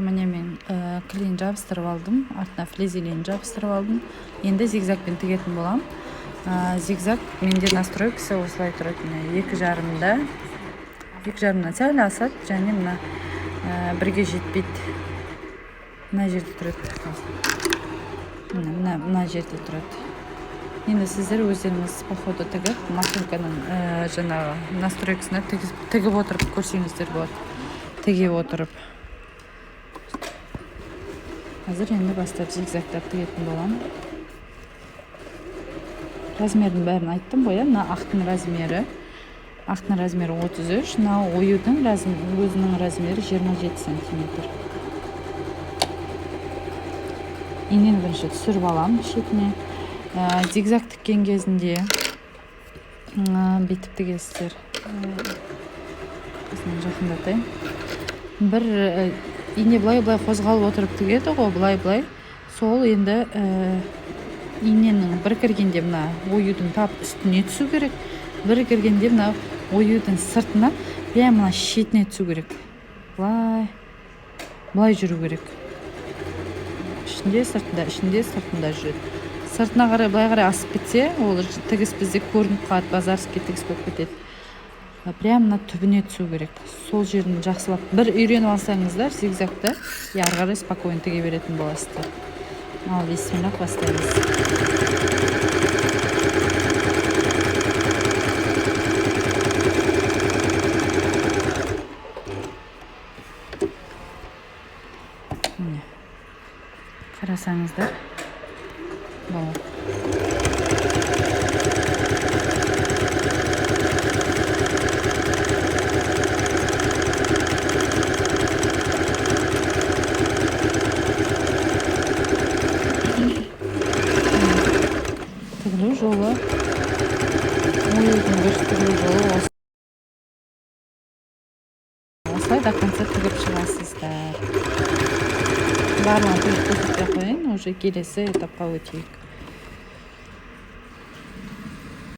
Міне, мен клейін жабыстырып алдым, артына флизелин жабыстырып алдым. Енді зигзагпен тігетін боламын. Зигзаг менде настройкасы осылай тұрады. Міне, 2,5-да, 2,5-нан сәл асады және мына 1-ге жетпейді, мына жерде тұрады. Міне, мына жерде тұрады. Енді сіздер өздеріңіз по ходу тігіп, машинканың жаңағы настройкасына тігіп отырып көрсеңіздер болады, тіге отырып. Қазір енді бастап зигзагтап тігетін боламын. Размердің бәрін айттым ғой, иә? Мына ақтың размері 33, мына оюдың өзінің размері 27 сантиметр. Инені бірінші түсіріп аламын шетіне. Зигзаг тіккен кезінде бүйтіп тігесіздер. Қасынан жақындатайын. Бір ине былай былай қозғалып отырып тігеді ғой, былай былай. Сол енді иненің бір кіргенде мына оюдың тап үстіне түсу керек, бір кіргенде мына оюдың сыртына, прямо мына шетіне түсу керек. Былай былай жүру керек: ішінде, сыртында, ішінде, сыртында жүреді. Сыртына қарай, былай қарай асып кетсе, ол тігіс бізде көрініп қалады, базарский тігіс болып кетеді. Прямо мына түбіне түсу керек. Сол жерін жақсылап бір үйреніп алсаңыздар зигзагты, и ары қарай спокойно тіге беретін боласыздар. Ал, бисмиллах, бастаймыз. Міне, қарасаңыздар болады. Тігілу жолы, оюдың дұрыс тігілу жолы осылай до конца тігіп шығасыздар. Барлығын тігіп көрсетпей ақ қояйын, уже келесі этапқа өтейік.